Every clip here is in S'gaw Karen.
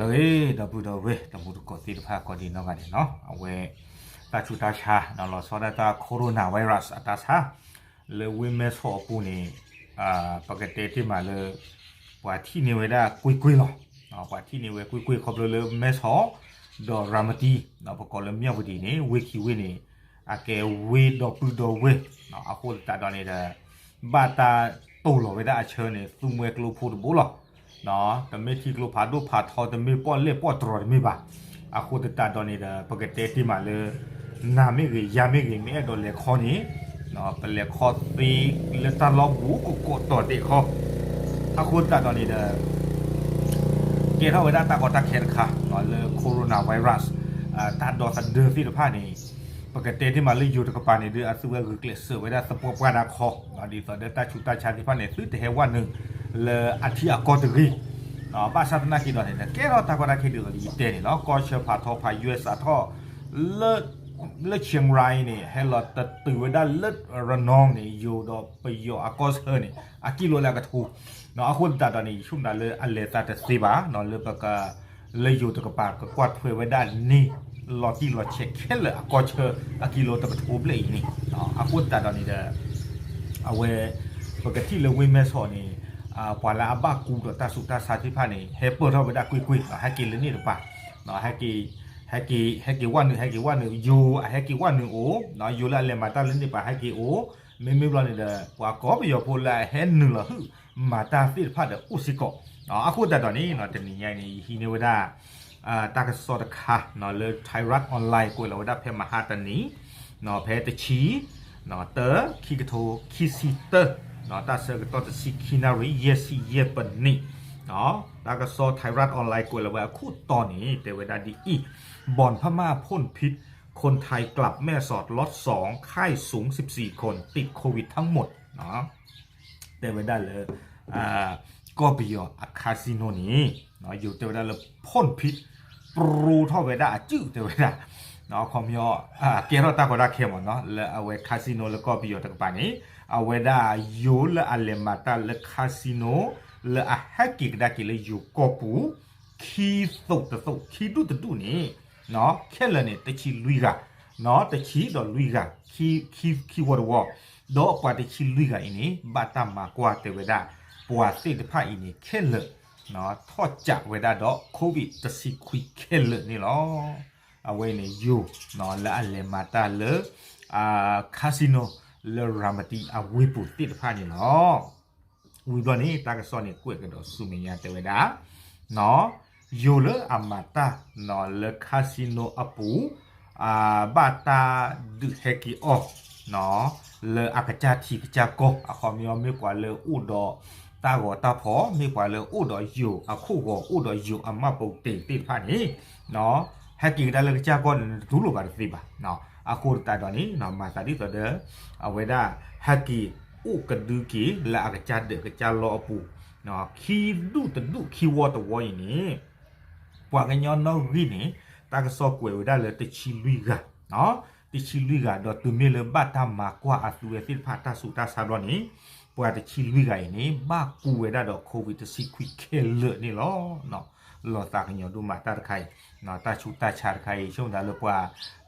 အဂ့ၤ ဒီပုၢ်ဒီဝဲၢ် တံၤသကိးသ့ၣ်တဖၣ် ကိးဒံးနီၢ်ဂၤဒဲးနီၤ, အဝဲ တၢ်ဆူးတၢ်ဆါ လီၤဆီဒၣ်တၢ် coronavirus အတၢ်ဆါ လၢဝ့ၢ်မဲၢ်ဆီးအပူၤန့ၣ် ပကတဲတ့ၢ်မးလၢ ပှၤထံၣ်န့ၢ်ဝဲဒၣ်ကွ့ၢ်ကွ့ၢ်လီၤ. ပှၤထံၣ်န့ၢ်ဝဲကွ့ၢ်ကွ့ၢ် ခီဖျိလၢမဲၢ်ဆီး ဒီးရၤမတံ ပကိးလၢမၠၣ်ဝတံၤန့ၣ် ဝ့ၢ်ခံဝ့ၢ်န့ၣ် အကဲဝ့ၢ်ဒီပုၢ်ဒီဝဲၢ် အဃိသတးဒီးန့ၣ်ဒီး ဘၣ်တၢ်တိၢ်လီၤဝဲဒၣ်အဆၢန့ၣ် သူမှဲကျိဖိတဘိလီၤ. တမ့ၢ်ထံကျိဖးဒိၣ်ဖးထီ တမ့ၢ်ပီၣ်လဲၣ်ပီၣ်တြီၤတမ့ၢ်ဘၣ်. အဃိသတးဒီးန့ၣ်ဒီး ပကတဲတ့ၢ်မးလၢ နၤမ့ၢ်ဂ့ၤ ယၤမ့ၢ်ဂ့ၤ မ့ၢ်အဲၣ်ဒိးလဲၤခီန့ၣ် ပလဲၤခီသ့လၢတၢ်လီၢ်ဘူးကကိးတီၤဒဲးခီ အဃိသတးဒီးန့ၣ်ဒီး ကဲထီၣ်ဝဲဒၣ်တၢ်ကီတၢ်ခဲတခါ လၢ coronavirus တၢ်ဒီသဒၢသ့ၣ်တဖၣ်န့ၣ် ပကတဲတ့ၢ်မးလၢယိၤတကပၤန့ၣ်ဒီး အသုဝဲဂုာ်ကျဲးစၢးဝဲဒၣ်သပှၢ်ပှၢ်ဒၣ်ခီ ဒ်သိးဒီးတၢ်ဆူးတၢ်ဆါသ့ၣ်တဖၣ်န့ၣ် သုတဟဲဝဲနုာ်လၢအထံအကီၢ်တဂ့ၤ. ဘၣ်ဆၣ်သနာ်က့ဒီးန့ၣ်ဒီး ကဲထီၣ်တၢ်ကီတၢ်ခဲဒ်သိးဒီးယတဲန့ၣ်လီၤ. ကီၢ်ဆၢဖးထီဖးယွဲစးထီၣ် လၢ လၢ Chiang Rai န့ၣ် ဟဲလီၤတတုၤဝဲဒၣ်လၢ Rnong န့ၣ် ယိၤဒီးပယီၤအကီၢ်ဆၢန့ၣ် အကံၢ်လိလၢအကထိ အဃိသတးဒီးန့ၣ် ယဆိကမိၣ်လၢအလဲၤသးတသ့ဘၣ် လၢပက လၢယိၤတကပၤ ကကွၢ်ထွဲဝဲဒၣ်န့ၣ် လီၤတံၢ်လီၤဆဲးခဲလၢာ်အကီၢ်ဆၢ အကံၢ်လိတကထိဘျဲၣ်အံၤန့ၣ် အဃိသတးဒီးန့ၣ်ဒီး အဝဲ ပကထံၣ်လၢဝ့ၢ်မဲၢ်ဆီးန့ၣ် ပှၤလၢအဘၣ်ကူဒီးတၢ်ဆူးတၢ်ဆါသ့ၣ်တဖၣ်န့ၣ် ဟဲပၢၢ်ထီၣ်ဝဲဒၣ်ကွ့ၢ်ကွ့ၢ် ဟဲက့ၤလၢန့ၣ်တပၤ ဟဲက့ၤ ဟဲက့ၤ ဟဲက့ၤဝဲနုာ် ဟဲက့ၤဝဲနုာ် ယိၤအဟဲက့ၤဝဲနုာ်အိၣ် ယိၤလၢအလဲၤမၤတၢ်လၢန့ၣ်တပၤ ဟဲက့ၤအိၣ် မ့မ့ၢ်ဘျီန့ၣ်ဒီး ပှၤကီၢ်ပယီၤဖိလၢအဟဲနုာ်လီၤဟုၣ်မၤတၢ်သ့ၣ်တဖၣ်ဒီးအိၣ်စ့ၢ်ကီး အဃိသတးဒီးန့ၣ် တနံၤညါအံၤန့ၣ် ယဟံးန့ၢ်ဝဲဒၣ် တၢ်ကစီၣ်တခါ လၢ Thairath Online ကွဲးလီၤဝဲဒၣ်ဖဲမဟါတနံၤ ဖဲတဆံ တၢ ခံကထိခံဆံတၢ တၢ်ဆၢကတီၢ်တဆံခံနၣ်ရံၣ် ယဲၢ်ဆံယဲၢ်ပနံး တၢ်ကစီၣ် Thairath Online ကွဲးလီၤဝဲအခိၣ်တီန့ၣ် တဲဝဲဒၣ်ဒ်အံၤ บ่อนพม่าพ่นพิษ คนไทยกลับแม่สอดล็อตสอง ไข้สูงสิบสี่คน ติดโควิดทั้งหมด တဲဝဲဒၣ်လၢ ကီၢ်ပယီၤအ casino န့ၣ် ယိၤတဲဝဲဒၣ်လၢ พ่นพิษ ပြိထီၣ်ဝဲဒၣ်အစုၣ်တဲဝဲဒၣ် ခီပညီ ကဲထီၣ်တၢ်ကီတၢ်ခဲမ့ၢ်နီၤ လၢအဝဲ casino လၢကီၢ်ပယီၤတကပၤန့ၣ် အဝဲဒၣ်ယိၤလၢအလဲၤမၤတၢ်လၢ casino လၢအဟဲက့ၤကဒါက့ၤလၢယိၤကီၢ်ပူၤ ခံသိးတသိး ခံဒူၣ်တဒူၣ်န့ၣ် ခဲလၢာ်န့ၣ် တဆံလွံၢ်ဂၤ တဆံဒီးလွံၢ်ဂၤ ခံဝီတဝီ ဒီးပှၤတဆံလွံၢ်ဂၤအံၤန့ၣ် ဘၣ်တၢ်မၤကွၢ်တဲဝဲဒၣ် ပှၤသ့ၣ်တဖၣ်အံၤန့ၣ်ခဲလၢာ် ထီၣ်ကးဝဲဒၣ်ဒီး COVID တဆံခွံခဲလၢာ်န့ၣ်လီၤ. အဝဲအံၤန့ၣ်ယိၤ လၢအလဲၤမၤတၢ်လၢ casino လၢရၤမတံအဝ့ၢ်ပူၤသ့ၣ်တဖၣ်န့ၣ်လီၤ. ဝံၤဘျီန့ၣ် တၢ်ကစီၣ်န့ၣ်ကွဲးကဒီးဆူမဲာ်ညါတဲဝဲဒၣ် ယိၤလၢအမၤတၢ်လၢ casino အပူၤ ဘၣ်တၢ်ဒုးဟဲက့ၤအီၣ် လၢအကစၢ်ထံကစၢ်ကီၢ် အခီပညီမ့ၢ်ပှၤလၢအိၣ်ဒီးတၢ်ဂီၤတၢ်ဖီၣ် မ့ၢ်ပှၤလၢအိၣ်ဒီးယိၤအခိၣ်ဂီၤ အိၣ်ဒီးယိၤအမှတ်ပုံတင်သ့ၣ်တဖၣ်န့ၣ် ဟဲက့ၤကဒါလၢကစၢ်ကီၢ်န့ၣ် တတူၢ်လိာ်ဘၣ်တသ့ဘၣ်. အဃိသတးဒီးန့ၣ် မၤသးဒ်သိးဒီး အဝဲဒၣ်ဟဲက့ၤအိၣ်ကဒုက့ၤလၢအကစၢ်ဒၢးကစၢ်လီအပူၤ ခံဒူၣ်တဒူၣ်ခံဝီတဝီအံၤန့ၣ် ပှၤကညီနီၣ်ဂံၢ်န့ၣ် တၢ်ကစီၣ်ကွဲးဝဲဒၣ်လၢတဆံလွံၢ်ဂၤ တဆံလွံၢ်ဂၤ ဒီးတုၤမ့ၢ်လၢဘၣ်တၢ်မၤကွၢ်အသုဝဲသ့ၣ်တဖၣ်တၢ်ဆူးတၢ်ဆါဘျီန့ၣ် ပှၤတဆံလွံၢ်ဂၤအံၤန့ၣ် ဘၣ်ကူဝဲဒၣ်ဒီး COVID တဆံခွံခဲလၢာ်န့ၣ်လီၤ. လီၤသးကညီၤဒိၣ်မးတၢ်တခါအံၤ တၢ်ဆူးတၢ်ဆါတခါအံၤ ဆိကမိၣ်ဒၣ်လၢပှၤ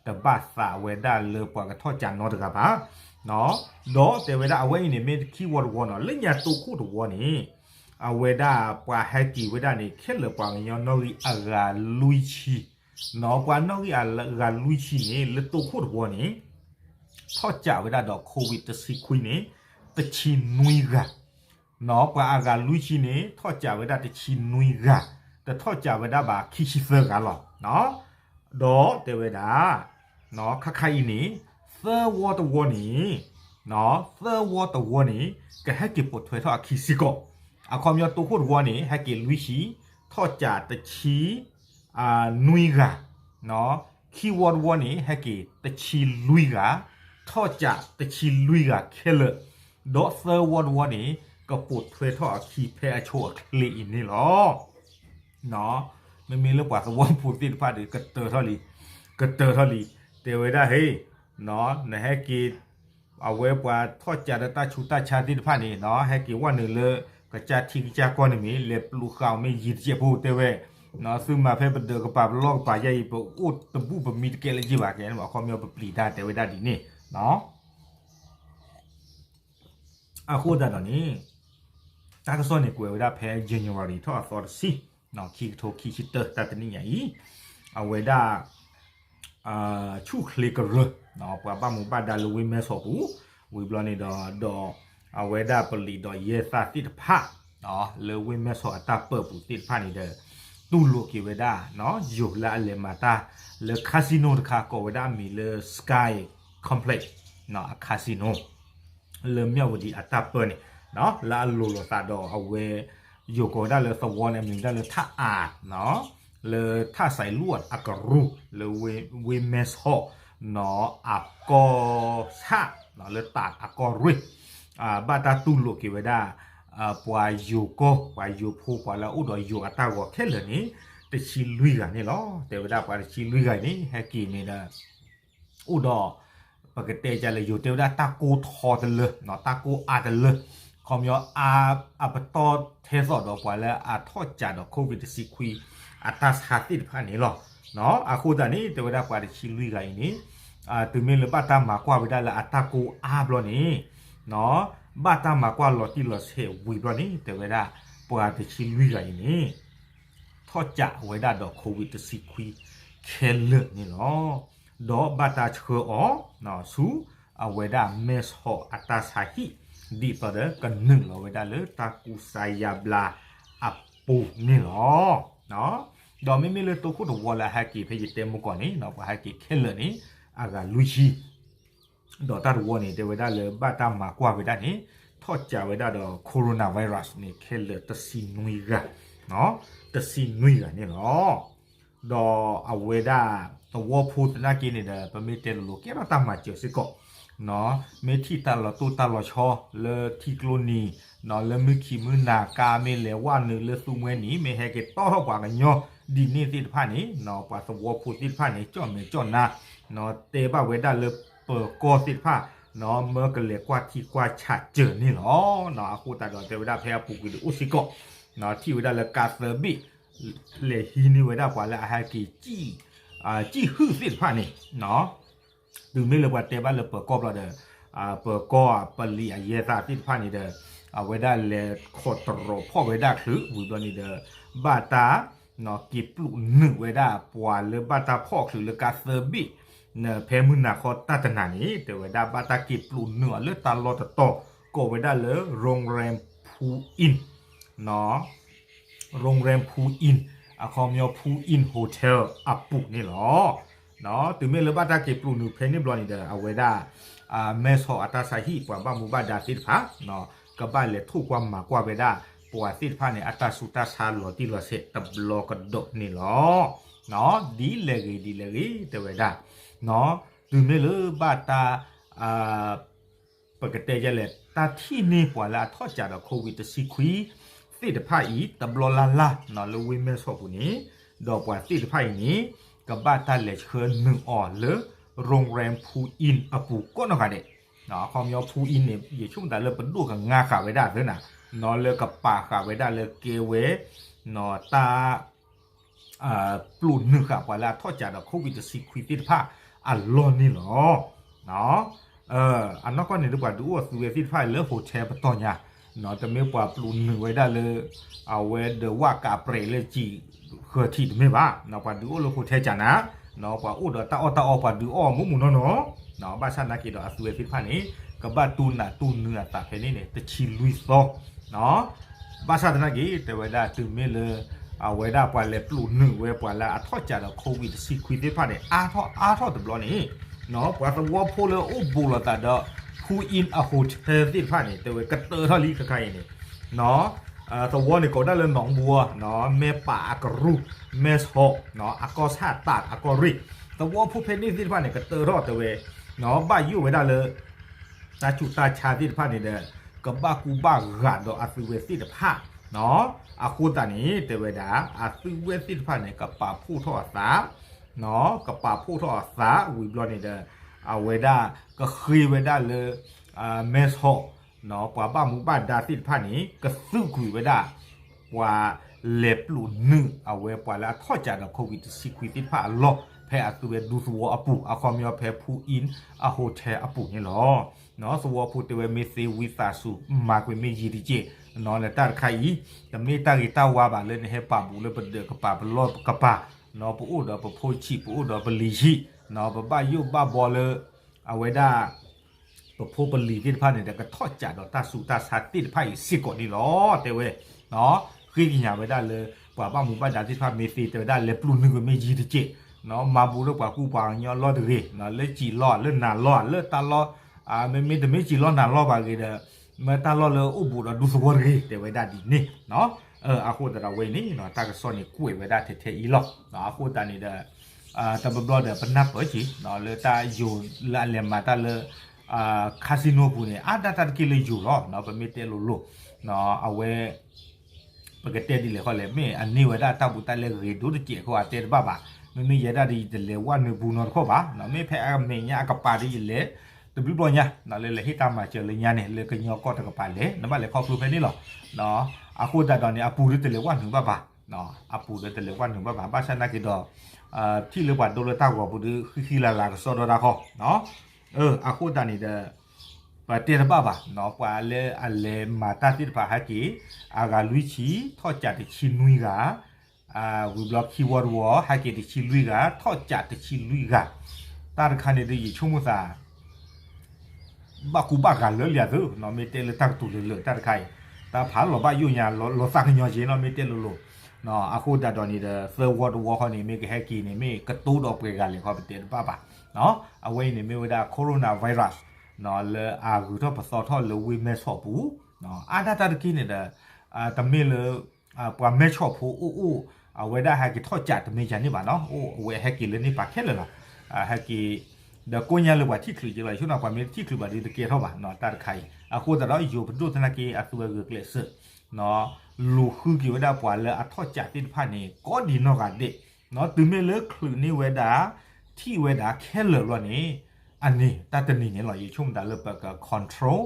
တဘၣ်သးဝဲဒၣ်လၢပှၤကထီၣ်ကးနီတဂၤဘၣ် ဒီးတဲဝဲဒၣ်အဝဲအံၤန့ၣ် မ့ၢ်ခံဝီတဝီနီၤ လၢညါတိခိၣ်တဝီန့ၣ် အဝဲဒၣ်ပှၤဟဲက့ၤဝဲဒၣ်န့ၣ် ခဲလၢာ်ပှၤကညီနီၣ်ဂံၢ်အဂၤလွံၢ်ဆံ ပှၤနီၣ်ဂံၢ်အဂၤလွံၢ်ဆံန့ၣ် လၢတိခိၣ်တဝီန့ၣ် ထီၣ်ကးဝဲဒၣ်ဒီး COVID တဆံခွံန့ၣ် တဆံနွံဂၤ ပှၤအဂၤလွံၢ်ဆံန့ၣ် ထီၣ်ကးဝဲဒၣ်တဆံနွံဂၤ တထီၣ်ကးဝဲဒၣ်ဘၣ်ခံဆံသၢဂၤလီၤ. ဒီးတဲဝဲဒၣ် ခါခါအံၤန့ၣ် သၢဝီတဝီန့ၣ် သၢဝီတဝီန့ၣ် ကဟဲက့ၤပိာ်ထွဲထီၣ်အခံစ့ၢ်ကီး အခီပညီတိခိၣ်တဝီန့ၣ် ဟဲက့ၤလွံၢ်ဆံ ထီၣ်ကးတဆံ နွံဂၤ ခံဝီတဝီန့ၣ် ဟဲက့ၤတဆံလွံၢ်ဂၤ ထီၣ်ကးတဆံလွံၢ်ဂၤခဲလၢာ် ဒီးသၢဝီတဝီန့ၣ် ကပိာ်ထွဲထီၣ်အခံဖဲအဆိအချ့အံၤန့ၣ်လီၤ. မ့မ့ၢ်လၢပှၤသဝီဖိသ့ၣ်တဖၣ်ဒီး ကတၢၢ်ထီၣ်လံ ကတၢၢ်ထီၣ်လံ တဲဝဲဒၣ် ဟ့ နဟဲက့ၤ အဝဲပှၤထီၣ်ကးဒီးတၢ်ဆူးတၢ်ဆါသ့ၣ်တဖၣ်န့ၣ် ဟဲက့ၤဝဲနုာ်လၢ ကစၢ်ထံကစၢ်ကီၢ်န့ၣ်မ့ၢ် လဲၤပျိးဃာ်အီၤမ့ၢ်ယံာ်တစဲးဖိတဲဝဲ သုမၤဖဲပဒၢးကပၤပလီၢ်ကပၤယဲအံၤ ပအိၣ်တဘူၣ်ပမံတကဲလၢၤဘၣ်ကဲန့ၣ် အခီပညီပပျံၤတၢ်တဲဝဲဒၣ်ဒ်န့ၣ် အဃိသတးဒီးန့ၣ် တၢ်ကစီၣ်န့ၣ်ကွဲးဝဲဒၣ်ဖဲ January ထီၣ်အသီတဆံ ခံကထိခံဆံတၢ တၢ်တနံၣ်ညါအံၤ အဝဲဒၣ် ဆူၣ်ချ့ကရၢ ပှၤဘၣ်မူဘၣ်ဒါလၢဝ့ၢ်မဲၢ်ဆီးပူၤ ဝံၤဘျီန့ၣ်ဒီး ဒီးအဝဲဒၣ်ပလံးဒီးယဲၢ်သၣ်သ့ၣ်တဖၣ် လၢဝ့ၢ်မဲၢ်ဆီးအတၢ်ပၢၢ်ပူၤသ့ၣ်တဖၣ်န့ၣ်ဒီး တူၢ်လိာ်က့ၤဝဲဒၣ် ယိၤလၢအလဲၤမၤတၢ်လၢ casino တခါ ကိးဝဲဒၣ်အမံၤလၢ Sky Complex အ casino လၢမၠၣ်ဝတံၤအတၢ်ပၢန့ၣ် လၢအလိၤလိာ်သးဒီးအဝဲ ယိၤကိးဝဲဒၣ်လၢသဝီန့ၣ် အမံၤဝဲဒၣ်လၢထၣ်အး လၢထၣ်စဲးလူၣ်အကရူၢ် လၢဝ့ၢ်မဲၢ်ဆီး အကီၢ်ဆၣ် လၢတးအကီၢ်ရ့ၣ် ဘၣ်တၢ်တူၢ်လိာ်က့ၤဝဲဒၣ် ပှၤယိၤကီၢ် ပှၤယိၤဖိ ပှၤလၢအအိၣ်ဒီးယိၤအတၢ်ဂီၤခဲလၢာ်န့ၣ် တဆံလွံၢ်ဂၤန့ၣ်လီၤ. တဲဝဲဒၣ်ပှၤတဆံလွံၢ်ဂၤအံၤန့ၣ် ဟဲက့ၤန့ၣ်ဒီး အိၣ်ဒီး ပကတဲကလဲၣ် ယိၤတဲဝဲဒၣ်တၢ်ကိၢ်ထီတလၢ တၢ်ကိၢ်အါတလၢ ခီပညီအါ အပတီၢ်ထဲသိးဒီးပှၤလၢအထီၣ်ကးဒီး COVID တဆံခွံ အတၢ်ဆါသ့ၣ်တဖၣ်န့ၣ်လီၤ. အဃိသတးန့ၣ် တဲဝဲဒၣ်ပှၤတဆံလွံၢ်ဂၤအံၤန့ၣ် တုၤမ့ၢ်လၢဘၣ်တၢ်မၤကွၢ်ဝဲဒၣ်လၢအတၢ်ကိၢ်အါဘျီန့ၣ် ဘၣ်တၢ်မၤကွၢ်လီၤတံၢ်လီၤဆဲးဝံၤဘျီန့ၣ် တဲဝဲဒၣ် ပှၤတဆံလွံၢ်ဂၤအံၤန့ၣ် ထီၣ်ကးဝဲဒၣ်ဒီး COVID တဆံခွံ ခဲလၢာ်န့ၣ်လီၤ. ဒီးဘၣ်တၢ်ဆှၢအီၤ ဆူ အဝဲဒၣ်မဲၢ်ဆီးအတၢ်ဆါဟံၣ် ဒ်သိးဒီးကနုာ်လီၤဝဲဒၣ်လၢတၢ်ကူစါယါဘျါအပူၤန့ၣ်လီၤ. ဒီးမ့မ့ၢ်လၢတိခိၣ်တဝီလၢအဟဲက့ၤဖဲယတဲမုၢ်ကီၢ်န့ၣ် ပှၤဟဲက့ၤခဲလၢာ်န့ၣ် အဂၤလွံၢ်ဆံ ဒီးတၢ်တဝီန့ၣ် တဲဝဲဒၣ်လၢဘၣ်တၢ်မၤကွၢ်ဝဲဒၣ်န့ၣ် ထီၣ်ကးဝဲဒၣ်ဒီး coronavirus န့ၣ် ခဲလၢာ်တဆံနွံဂၤ, တဆံနွံဂၤန့ၣ်လီၤ. ဒီးအဝဲဒၣ်သဝီဖိသနာ်က့န့ၣ်ဒီး ပမ့ၢ်တဲလိၤလိၤကဲထီၣ်တၢ်မၤစၢၤစ့ၢ်ကီး, မ့ၢ်ထံၣ်တၢ်လီၤတိၢ်တၢ်လီၤဆီလၢထံကျိနံၤ, လၢမုၢ်ခံမုၢ်နၤကါမ့ၢ်လဲၤဝဲနုာ်လၢသူမှဲနံၤ မ့ၢ်ဟဲက့ၤတီထီၣ်ပှၤကညီဒ်န့ၣ်သ့ၣ်တဖၣ်န့ၣ် ပှၤသဝီဖိသ့ၣ်တဖၣ်န့ၣ် ကၠီၣ်မဲာ်ကၠီၣ်နါ တဲဘၣ်ဝဲဒၣ်လၢပၢၤကီၢ်သ့ၣ်တဖၣ် မၢကလဲၤကွၢ်ထံကွၢ်ဆးစၢၤန့ၣ်လီၤ. အဃိသတးဒီးတဲဝဲဒၣ်ဖဲအပူၤကွံာ်ဒုးအိၣ်စ့ၢ်ကီး, ထံၣ်ဝဲဒၣ်လၢကါသၢဘ့ၣ် လဲၤဟံးန့ၢ်ဝဲဒၣ်ပှၤလၢအဟဲက့ၤ ကံၣ်ဟုၣ်သ့ၣ်တဖၣ်န့ၣ် တုၤမ့ၢ်လၢပှၤတဲဘၣ်လၢပၢၤကီၢ်ဘျီဒီး ပၢၤကီၢ်ပလံၤအယဲၢ်သၣ်သ့ၣ်တဖၣ်န့ၣ်ဒီး အဝဲဒၣ်လဲၤခိးတရီးဖီၣ်ဝဲဒၣ်ချုး ဝံၤဘျီန့ၣ်ဒီး ဘၣ်တၢ် က့ၤပျိာ်နုာ်ဝဲဒၣ်ပှၤလၢဘၣ်တၢ်ဖီၣ်ချုးလၢကါသၢဘ့ၣ် ဖဲမုၢ်နၤခီတၢ်တနၤန့ၣ် တဲဝဲဒၣ်ဘၣ်တၢ်က့ၤပျိာ်နုာ်အီၤလၢတၢ်လီၢ်တတီၤ ကိးဝဲဒၣ်လၢ Rongren Phu Inn โรงแรมภูอิน အခီပညီ Phu Inn Hotel အပူၤန့ၣ်လီၤ. တုၤမ့ၢ်လၢဘၣ်တၢ်က့ၤပျိာ်နုာ်ဖဲန့ၣ်ဘျီန့ၣ်ဒီး အဝဲဒၣ် မဲၢ်ဆီးအတၢ်ဆါဟံၣ်ပှၤဘၣ်မူဘၣ်ဒါသ့ၣ်တဖၣ် ကဘၣ်လဲၤထိၣ်ကွၢ်မၤကွၢ်ဝဲဒၣ် ပှၤသ့ၣ်တဖၣ်န့ၣ် အတၢ်ဆူးတၢ်ဆါလီၤတံၢ်လီၤဆဲးတဘျီကဒီးန့ၣ်လီၤ. ဒ်လဲၣ်ဂ့ၤဒ်လဲၣ်ဂ့ၤ တဲဝဲဒၣ် တုၤမ့ၢ်လၢဘၣ်တၢ် ပကတဲယဲလဲၣ် တၢ်ထံၣ်န့ၢ်ပှၤလၢအထီၣ်ကးဒီး COVID တဆံခွံ သ့ၣ်တဖၣ်အံၤ တဘျီလၢ်လၢ် လၢဝ့ၢ်မဲၢ်ဆီးပူၤန့ၣ် ဒီးပှၤသ့ၣ်တဖၣ်အံၤန့ၣ် ကဘၣ်တၢ်လဲၤဆှၢနုာ်အီၤလၢ Rongren Phu Inn အပူၤကိးနီၢ်ဂၤဒဲး. အခီပညီ Phu Inn န့ၣ် ယဆိကမိၣ်သးလၢပဒိၣ်ကငါဃာ်ဝဲဒၣ်သ့ၣ်နၤ လၢကပာ်ဃာ်ဝဲဒၣ်လၢကဲဝဲ တၢ် ပျိာ်နုာ်ဃာ်ပှၤလၢအထီၣ်ကးဒီး COVID တဆံခွံသ့ၣ်တဖၣ်အလီၢ်န့ၣ်လီၤ. အနီၢ်ကီၢ်န့ၣ်ဒီးပှၤဒုးအိၣ်အသုဝဲသ့ၣ်တဖၣ်လၢ hotel ပတီၢ်ညါ, တမ့ၢ်ပှၤပျိာ်နုာ်ဝဲဒၣ်လၢ အဝဲဒီးဝၣ်ကးပြဲးလၢစံာ်ဃၢၤထံးတမ့ၢ်ဘၣ်, ပှၤဒုးအိၣ်လၢ hotel ကနၤ, ပှၤအိၣ်ဒီးတၢ်အီၣ်တၢ်အီပှၤဒုးအီၣ်မိၢ်မိၢ်နီၢ်နီၢ်, ဘၣ်ဆၣ်သနာ်က့ဒီးအသုဝဲသ့ၣ်တဖၣ်န့ၣ် ကဘၣ်တူၢ်နးတူၢ်နုာ်အသးဖဲန့ၣ်န့ၣ် တဆံလွံၢ်သီ ဘၣ်ဆၣ်သနာ်က့ တဲဝဲဒၣ်တုၤမ့ၢ်လၢ အဝဲဒၣ်ပှၤလဲၤပျိာ်နုာ်ဝဲပှၤလၢအထီၣ်ကးဒီး COVID တဆံခွံသ့ၣ်တဖၣ်န့ၣ် အါထီၣ်အါထီၣ်တဘျီန့ၣ် ပှၤသဝီဖိလၢအိၣ်ဘူးလိာ်သးဒီး Phu Inn အ hotel သ့ၣ်တဖၣ်န့ၣ် တဲဝဲကတၢၢ်ထီၣ်လံခဲခါအံၤန့ၣ် သဝီန့ၣ်ကိးဒၣ်လၢ หนองบัว မဲၢ်ပၢ်အကရူၢ် မဲၢ်ဆီး အကီၢ်ဆၣ်တးအကီၢ်ရ့ၣ် သဝီဖိဖဲန့ၣ်သ့ၣ်တဖၣ်န့ၣ် ကတၢၢ်ထီၣ်တဲဝဲ ဘၣ်ယိၣ်ဝဲဒၣ်လၢ တၢ်ဆူးတၢ်ဆါသ့ၣ်တဖၣ်န့ၣ်ဒီး ကဘၣ်ကူဘၣ်ဂာ်ဒီးအသုဝဲသ့ၣ်တဖၣ်, အဃိသတးန့ၣ် တဲဝဲဒၣ် အသုဝဲသ့ၣ်တဖၣ်န့ၣ် ကပာ်ဖှိၣ်ထီၣ်အသး ကပာ်ဖှိၣ်ထီၣ်အသးဝံၤဘျီန့ၣ်ဒီး အဝဲဒၣ်ကဃ့ဝဲဒၣ်လၢ မဲၢ်ဆီး ပှၤဘၣ်မူဘၣ်ဒါသ့ၣ်တဖၣ်န့ၣ် ကသုးကွံာ်ဝဲဒၣ် ပှၤ လဲၤပျိာ်နုာ်အဝဲပှၤလၢအထီၣ်ကးဒီး COVID တဆံခွံသ့ၣ်တဖၣ်အလီၢ် ဖဲအသုဝဲဒူသဝီအပူၤ အခီပညီဖဲ ဖူအံ အ hotel အပူၤန့ၣ်လီၤ. သဝီဖိတဲဝဲမ့ၢ်သ့ဝံသးစူၤ မၤကွံာ်မ့ၢ်ယံၤတက့ၢ်, လၢတၢ်တခါအံၤ တမ့ၢ်တၢ်ဂ့ၤတၢ်ဝါဘၣ်လၢနဟဲပာ်ဘူးလၢပဒၢးကပၤပလီၢ်ကပၤ, ပအိၣ်ဒီးပဖိဆံး ပအိၣ်ဒီးပလံၤဆံး, ပဘၣ်ယိၣ်ဘၣ်ဘီလၢ အဝဲဒၣ် ပဖိပလံၤသ့ၣ်တဖၣ်န့ၣ်ဒီး ကထီၣ်ကးဒီးတၢ်ဆူးတၢ်ဆါသ့ၣ်တဖၣ်အံၤစ့ၢ်ကီးန့ၣ်လီၤ. တဲဝဲ ဃ့ကညးဝဲဒၣ်လၢ ပှၤဘၣ်မူဘၣ်ဒါသ့ၣ်တဖၣ်မ့ၢ်သ့ တဲဝဲဒၣ်လဲၤပျိာ်နုာ်ကွံာ်မ့ၢ်ယံၤတက့ၢ်, မၤဘူးလၢပှၤကူပှၤကညီလီၢ်တဂ့ၤ, လၢစံာ်လီၢ် လၢနၤလီၢ် လၢတၢ်လီၢ်, မ့မ့ၢ်တမ့ၢ်စံာ်လီၢ်နၤလီၢ်ဘၣ်ဂ့ၤဒီး မ့ၢ်တၢ်လီၢ်လၢအိၣ်ဘူးဒီးဒူသဝီတဂ့ၤ တဲဝဲဒၣ်ဒ်န့ၣ်. အဃိသတးဒီးဝဲအံၤန့ၣ် တၢ်ကစီၣ်န့ၣ်ကွဲးဝဲဒၣ်ထဲထဲအံၤလီၤ. အဃိသတးန့ၣ်ဒီး တဘျီဘျီဒီးပနၢ်ပၢၢ်က့ၤ လၢတၢ်ယိၤလၢအလဲၤမၤတၢ်လၢ casino ပူၤန့ၣ် အါဒၣ်တၢ်တက့ၢ်လၢယိၤလီၤ. ပမ့ၢ်တဲလိၤလိၤ အဝဲ ပကတဲဒ်လဲၣ်ဃီလဲၣ် မ့ၢ်အန့ၢ်ဝဲဒၣ်တၢ်ဘူးတၢ်လဲဂ့ၤဒိၣ်တကဲးအဃိ အတဲတဘၣ်ဘၣ်. မ့မ့ၢ်ယဲဒၣ်ဒီးယတလဲၤဝဲနုာ်ဘူးနီတခီၣ်ဘၣ်, မ့ၢ်ဖဲအမဲာ်ညါအကပၤဒီးယလဲၤ တဘျုးဘျီညါ လၢလဲၤဟ့ၣ်တၢ်မၤစၢၤလၢညါန့ၣ် လၢကညီကီၢ်တကပၤလဲၣ် နဘၣ်လဲၤခီဖျိဖဲန့ၣ်လီၤ. အဃိသတးဒီးန့ၣ် အပူၤဒီးတလဲၤဝဲနုာ်ဘၣ်ဘၣ်, အပူၤဒီးတလဲၤဝဲနုာ်ဘၣ်ဘၣ် ဘၣ်ဆၣ်နာ်က့ၤဒီး ထံၣ်လၢပှၤဒိလၢတၢ်ဂီၤပူၤဒီး ဃံဃံလၤလၤကစီဒီတၢ်ခီ အဃိသတးန့ၣ်ဒီး ပတဲတဘၣ်ဘၣ်, ပှၤလၢအလဲၤမၤတၢ်သ့ၣ်တဖၣ်ဟဲက့ၤ အဂၤလွံၢ်ဆံ ထီၣ်ကးတဆံနွံဂၤ, ဝံၤဘျီခံဝီတဝီ ဟဲက့ၤတဆံလွံၢ်ဂၤ ထီၣ်ကးတဆံလွံၢ်ဂၤ, တၢ်တခါန့ၣ်ဒီးယဆိကမိၣ်သး ဘၣ်ကူဘၣ်ဂာ်လၢလံၤအသိး မ့ၢ်တဲလၢတၢ်ကတိၤလၢာ်လၢာ်တၢ်တခါအံၤ တၢ်ဖးလီၤဘၣ်ယိၣ်ညါ လီၤသးကညီၤက့ၤနီၤ မ့ၢ်တဲလိၤလိၤ. အဃိသတးဒီးန့ၣ်ဒီး သၢဝီတဝီဃီန့ၣ် မ့ၢ်ကဟဲက့ၤန့ၣ် မ့ၢ်ကတိဒီးပှဲၤဂၤလဲၣ်ဃီ ပတဲတဘၣ်ဘၣ်. အဝဲအံၤန့ၣ်မ့ၢ်ဝဲဒၣ် coronavirus လၢအဂုၤထီၣ်ပသီထီၣ်လၢဝ့ၢ်မဲဆီးပူၤ, အါဒၣ်တၢ်တက့ၢ်န့ၣ်ဒီး တမ့ၢ်လၢ ပှၤမဲဆီးဖိအိၣ်အိၣ် အဝဲဒၣ်ဟဲက့ၤထီၣ်ကးတမ့ၢ်ယၤန့ၣ်ဘၣ်နီၤ, အိၣ်အဝဲဟဲက့ၤလၢန့ၣ်ပာ်ခဲလၢာ်လီၤ. ဟဲက့ၤ ဒီးကိးညါလၢပှၤထံၣ်ချုးက့ၤလီၤ, ယဆိကမိၣ်ပှၤမ့ၢ်တထံၣ်ချုးဘၣ်ဒီးတကဲထီၣ်ဘၣ်နီၤ တၢ်တခါအံၤ. အဃိသတးဒီးယိၤပဒိၣ်သနာ်က့ အသုဝဲဂုာ်ကျဲးစၢး လူၤဃုက့ၤဝဲဒၣ်ပှၤလၢအထီၣ်ကးသ့ၣ်တဖၣ်န့ၣ် ကိးဒံးနီၢ်ဂၤဒဲး, တုၤမ့ၢ်လၢချုးန့ၢ်ဝဲဒၣ် ထံၣ်ဝဲဒၣ်ခဲလၢာ်ဘျီန့ၣ် အန့ၣ်တၢ်တနံၤန့ၣ်လီၤ ယဆိကမိၣ်တၢ်လၢပက control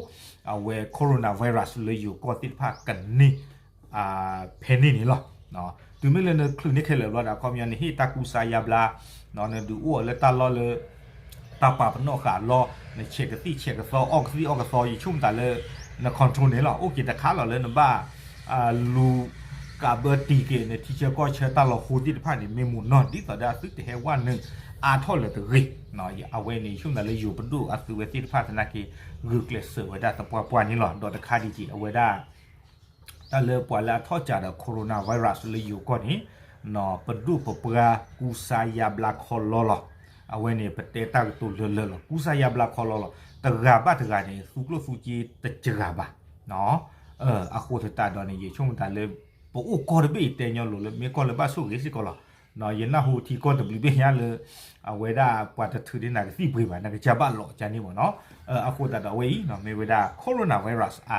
အဝဲ coronavirus လၢယိၤကီၢ်သ့ၣ်တဖၣ်ကန့ၢ် ဖဲန့ၣ်န့ၣ်လီၤ. တုၤမ့ၢ်လၢနချုးန့ၢ်ခဲလၢာ်ဘျီဒီး အခီပညီနဟ့ၣ်တၢ်ကူစါယါဘျါ, နဒုးအိၣ်အီၤလၢတၢ်လီၢ်လၢ တၢ်ပာ်ပနီၣ်ဃာ်အလီၢ်, နဆဲးကသံၣ်ဆဲးကသီ အီၣ်ကသံၣ်အီၣ်ကသီ ယဆိကမိၣ်တၢ်လၢ န control န့ၣ်လီၤ. အိၣ်က့ၤတခါလီၤလၢနဘၣ် လူၤကးဘၢတံာ်က့ၤ နထံဆၢကီၢ်ဆၢတၢ်လီၤဟိသ့ၣ်တဖၣ်န့ၣ် မ့ၢ်မုာ်နီၢ် ဒ်သိးဒီးအသုတဟဲဝဲနုာ်အါထီၣ်လၢၤတဂ့ၤ. အဝဲန့ၣ် ယဆိကမိၣ်တၢ်လၢယိၤပဒိၣ်အသုဝဲသ့ၣ်တဖၣ်သနာ်က့ ဂုာ်ကျဲးစၢးဝဲဒၣ်သပှၢ်ပှၢ်န့ၣ်လီၤ. ဒီးတခါဒံးက့ၤ အဝဲဒၣ် တၢ်လၢပှၤလၢအထီၣ်ကးဒီး coronavirus လၢယိၤကီၢ်န့ၣ် ပဒိၣ်ပပှၢ်ကူစါယါဘျါခီလီလီၤ. အဝဲန့ၣ် ပတဲတၢ်ကတိၤလၢာ်လၢာ်လီၤ. ကူစါယါဘျါခီလီလီၤ. တဂၤဘၣ်တဂၤန့ၣ် သူကျိၣ်သူစ့တစှၤဘၣ်. အဃိသတးဒီးန့ၣ် ယဆိကမိၣ်တၢ်လၢ ပအိၣ်ကီၢ်တဘ့ၣ်အံၤ တဲညီလိၤလၢ မ့ၢ်ကီၢ်လၢဘၣ်ဆိၣ်ဂ့ၤစ့ၢ်ကီးလီၤ. ယနၢ်ဟူထံကီၢ်တဘျုးဘ့ၣ်ညါလၢ အဝဲဒၣ်ပှၤတထုးန့ၢ်နၤကသံၣ်ပှ့ၤဘၣ် နကစၢ်ဘၣ်လီၤကန့ၣ်မ့ၢ်နီၤ. အဃိသတးဒီးအဝဲအံၤ မ့ၢ်ဝဲဒၣ် coronavirus အ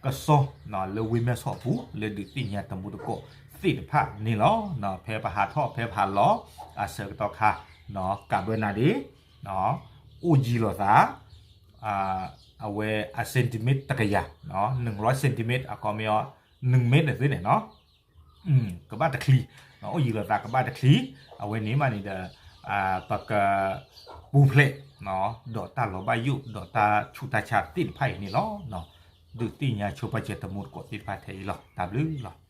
ကစီၣ် လၢဝ့ၢ်မဲဆီးအပူၤ လၢဒုးသ့ၣ်ညါတမူတကိးသ့ၣ်တဖၣ်န့ၣ်လီၤ. ဖဲပဟးထီၣ်ဖဲပဟးလီၤ အဆၢကတီၢ်ခါ ကးဘၢနၤဒ့ အိၣ်ယံၤလိာ်သး အဝဲအ centimeter တကယၤ หนึ่งร้อย centimeter အခီပညီ နွံမ့ၢ်တသ့န့ၣ်နီၤ ကဘၣ်တချံ အိၣ်ယံၤလိာ်သးကဘၣ်တချံ အဝဲန့ၣ်မးန့ၣ်ဒီး ပကပူၤဖျဲး ဒီးတၢ်လီၤဘၣ်ယိၣ် ဒီးတၢ်ဆူးတၢ်ဆါသ့ၣ်တဖၣ်အံၤန့ၣ်လီၤ. ဒုးသ့ၣ်ညါဆိပာ်စၢၤတမူတကိးသ့ၣ်တဖၣ်ထဲအံၤလီၤ. တၢ်ဘျုးလီၤ.